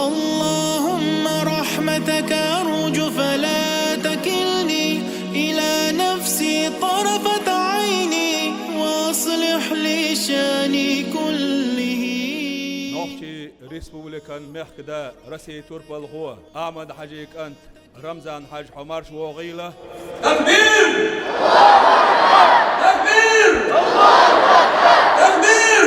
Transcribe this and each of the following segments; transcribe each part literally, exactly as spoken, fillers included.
اللهم رحمتك أرجو فلا تكلني إلى نفسي طرفة عين وأصلح لي شأني كله. Нохчий Республикан мехкда, России турпалхо Ахьмад-Хьажий кӀант Рамзан-Хьажа, хьо марша вогӀийла. Такбир! Такбир! Такбир!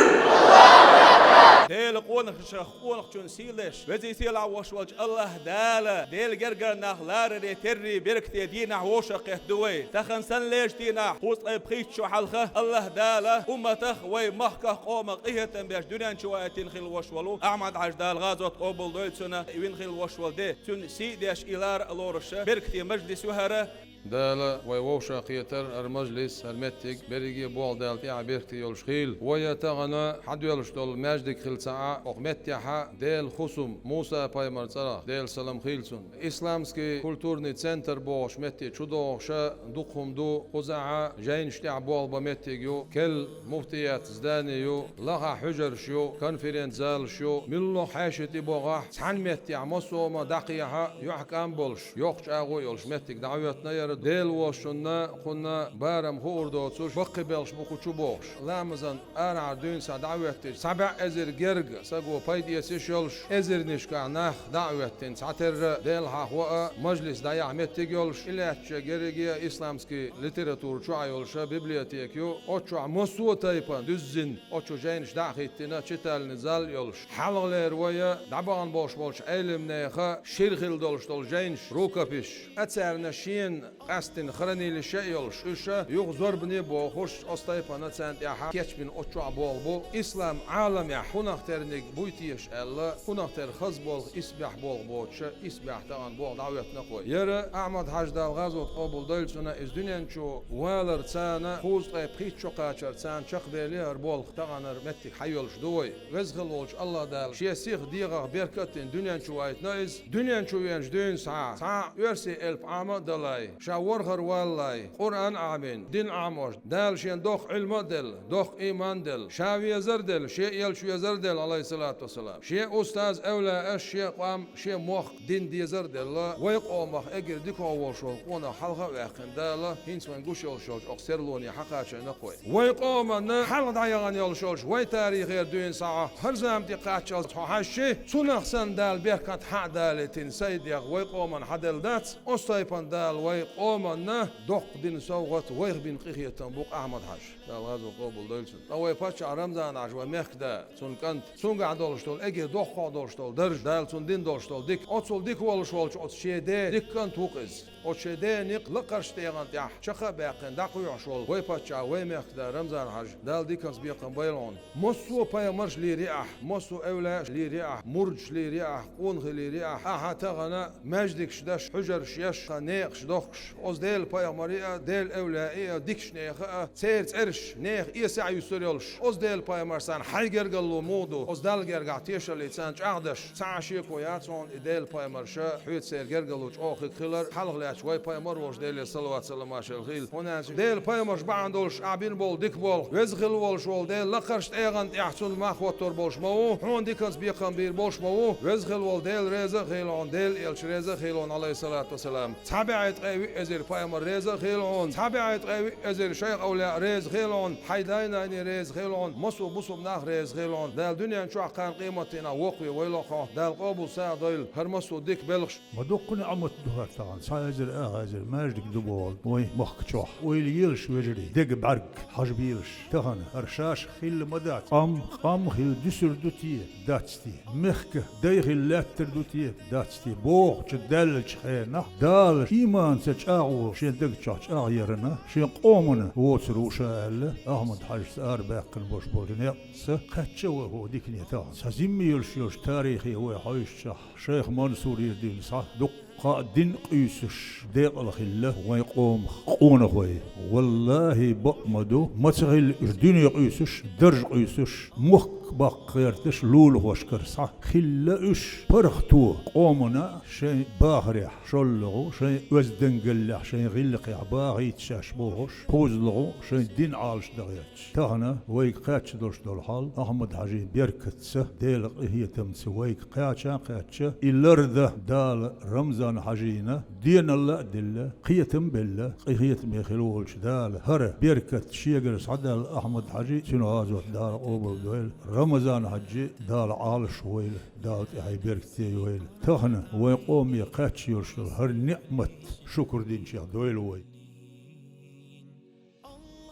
Делан къонахашах къонахчун сий леш, везий-сийлахь волуш волчу АллахӀ Дала Делан гергара нах лараре, терри, беркате дийнахь вовшахкхетта ду вай. Тахана санна лежа дийнахь, кхузткъе пхийтта шо хьалха АллахӀ Дала умматах, вай махках, къомах къинхетам беш дуьнен чу ваийтина хилла волуш волу Ахьмад-Хьажа, Дала гӀазот къобалдойла цуьнан, вина хилла волуш волу де. Цуьнан сий деш, и лара а лоруш, беркате мажлис ю хӀара. Дала вай вовшахкхетар, хӀара мажлис, хӀара меттиг берриге а болх Дала тӀехь беркате йолуш хийла. Вай тахана хьадоьллуш долу маьждиг хилла ца Ӏа, окху меттехь Делан хӀусам Муса-пайхамар цӀарах, Делан салам хийла цунна. Исламский культурный центр бохуш метте чу догӀуш дукха хӀума ду, кхузахь жайнаш тӀехь болх бан меттиг ю, керла муфтият здани ю, лахахь хьуьжарш ю, конференц-залаш ю, муьлхха хьеший тӀе богӀахь, цхьана меттехь массо а хӀума дӀакхехьа, юьхькӀам болуш, йоккха чӀагӀо а йолуш меттиг дӀа а хӀоьттина яра. Делан вошунна кхунна барам хуур доцуш, баккхий белхаш бу кху чу бохуш. Ламазан арахьара дуьйна схьа дӀа а хӀоьттича, цхьа бӀе эзар герга саго пайда эца йиш йолуш, эзарнашкахь нах дӀа а хӀоьттина, цхьатерра Делан хьахо а, мажлис дӀаяхьа меттиг йолуш, и лаьттачу герриге а исламский литература чохь йолуш библиотека ю, оцу чохь массо а тайпана дуьззина оцу жайнаш дӀа а хӀиттина, читальный зал а йолуш. Хьалхалера вай дӀабахана болуш болчу Ӏелам нехан шира хилла долуш долу жайнаш, рукописаш, а царна шена къаьстина хранилище а йолуш, уьш юха зорбане а бохуш, оцу тайпана царна тӀехь кечбина оцу чохь болх бу. Ислам Ӏаламехь кхунах терниг буй теша аьлла, кхунах тера хаза болх, исбаьхьа болх боцуша, исбаьхьа тахана болх дӀа а хӀоьттина кхо. Яра Ахьмад-Хьажа, Дала гӀазот къобалдойла цуьнан, иза дуьнен чу валар царна, кхузткъе пхийтта шо кхачар царна чекхбелира хӀара болх, таханара меттиг хьайоьллуш ду вай. Веза хилла волчу АллахӀ Дала шен сиха дегӀах беркат а дина дуьнен чу вайтина иза. Дуьнен чу веанчу дуьйна схьа, цхьа а оьрсийн элп Ӏама а далай, ша ворхӀар валлай, Къуръан а Ӏамийна, дин а Ӏамош, Дала шен доккха Ӏилма а делла, доккха ийман а делла, ша везар а делла, шен элча везар а делла, Ӏалайхиссалату вассалам, шен устаз, эвлаяаш, шен къам, шен мохк, дин дезар а делла, вай къомах эггара дикаха волуш волу къонах хьалха а ваьккхина Дала, хӀинца вайн гуш йолуш йолчу окху серлоне хьакхачийна-кх вай. Вай къоманна хьалха дӀаяхана йолуш йолчу вай тарихера дуьйна схьа, хӀара зама тӀе кхаччалц хьо хьаьжчи, цунах санна Дала беркат хьа а далийтина, сайдех вай къоманна хьаделла дац, оцу тайпана Дала вай къоманна доккха дина совгӀат, вайх бина къинхетам бу-кх Ахьмад-Хьажа. Дала гӀазот къобалдойла цуьнан. Ткъа вай паччахь Рамзан-Хьажа, вай мехкда, цуьнан кӀант, цуьнгахь долуш долу, эггара доккхагӀа долуш долу дарж, Дала цунна дина долуш долу дика, оццул дика волуш волчу оцу шен ден дика кӀант ву-кх иза. Оцу шен ден некъ лакхарчу тӀегӀан тӀехь чекх а баьккхина, дӀакхоьхьуш волу вай паччахь, вай мехкда Рамзан-Хьажа, Дала диканца бекхам бойла хьуна. Массо а пайхамарш лийри ахь, массо а эвлаяаш лийри ахь, мурдаш лийри ахь, къонахий лийри ахь, ахьа тахана маьждигаш деш, хьуьжарш еш, тхан некъаш дохкуш, оцу Делан пайхамарий а, Делан эвлаяий а, дикачу нехан а, церан цӀераш нехан эсехь юьсур йолуш, оцу Делан пайхамаршца хьайн гергарло муха ду, оцу Далла гергахь тешаллица чӀагӀдеш, цхьа а шеко яц хьуна и Делан пайхамарша, хьоьца церан гергарло чӀогӀа хиг хилар, хьалха лаьтташ вай пайхамар волуш Деле салават-салам шел хийла. ХӀунда аьлча Делан пайхамарш бахьана долуш ахь бина болу дика болх, веза хилла волуш волу Дела лакхарчу тӀегӀан тӀехь цунна мах хӀоттор болуш ма ву, хьуна диканца бекхам бийр болуш ма ву, веза хилла волу Дела реза а хийла хьуна, Делан элча реза а хийла хьуна, Ӏалайхиссалату вассалам. Цхьа бӀе ткъе виъ эзар пайхамар реза а хийла хьуна, цхьа бӀе ткъе виъ эзар шайх-эвлаяъ реза хийла хьуна, хьайн дай-наний реза хийла хьуна, массо а бусалба нах реза хийла хьуна. Дала дуьнен чохь, кхана къематдийнахь воккхаве вайла-кх хьо, Дала къобал сагӀа дойла хӀара массо а дика белхаш. Ма дуккха неӀмат ду хӀара тахана, цхьа эзар, ах эзар маьждиг ду боху вайн махка чохь. Ойла елаш, вежарий, дега бӀаьрг хьажа белаш. Тахана хӀара шаьш хилла ма дац. Къам, къам хилла дуьсур ду те, дац те? Мехка дай хилла лаьттар ду те, дац те? Бохучу даьллачу хенахь, Дала ийманца чӀагӀо шен даг чохь чӀагӀъярна, шен къомана воцур ву ша аьлла, Ахьмад-Хьаьжас арабаьккхина болуш болчу некъаца кхаьчна вай хӀокху дикане тахана. Цхьа зимма йолуш йолчу тарихе вай хьаьжчахь, шайх Мансурера дуьйна схьа дуккха а дин къуьйсуш декъала хилла вайн къомах къонахой. Валлахи, бакъ ма ду, ма ца хилла уьш дуьне къуьйсуш, дарж къуьйсуш, мохк Баккхерташ лулахошкара схьа хилла уьш паргӀато, къомана шайн бахарехь шоллагӀа, шайн оьздангаллехь, шайн гӀиллакхехь бахийта шаьш бохуш, кхозлагӀа шайн дин Ӏалашдан гӀерташ. Тахана вайга кхаьчна долуш долу хьал Ахьмад-Хьаьжин беркатца, Делан къинхетамца вайга кхаьча а кхаьчча, и лардан Дала Рамзан-Хьаьжина деналла а делла, кхетам а белла, къинхетаме хила волчу Дала хӀара беркат шегара схьадаьлла Ахьмад-Хьаьжи, цуьнан гӀазот Дала къобалдойла, Рамзан-Хьаьжи Дала Ӏалашвойла, Дала тӀаьхье беркате йойла. Тахана вайн къоме кхаьчна йолуш долу хӀара неӀмат шукур динчех дойла вай.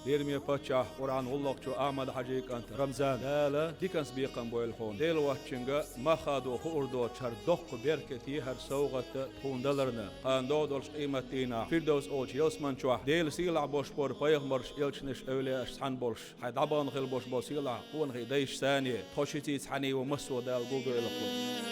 Лераме паччахь, Къуръан гӀуллакхчу Ахьмад-Хьаьжин кӀант Рамзан, Дала диканца бекхам бойла хьуна. Дела воцчуьнга мах а ду хуур доцуш хӀара доккха беркате, хӀара совгӀат а тхуна даларна. Кхана догӀу долчу къематдийнахь Фирдовс олучу ялсамани чохь Делан сийлахь болуш болу пайхамарш, элчанаш, эвлияаш цхьаьна болуш, хьайн дӀабахана хила болуш болу сийлахь къонахий дайша санна, тхо шица цхьаьна ву массо а Дала гулдойла хьуна.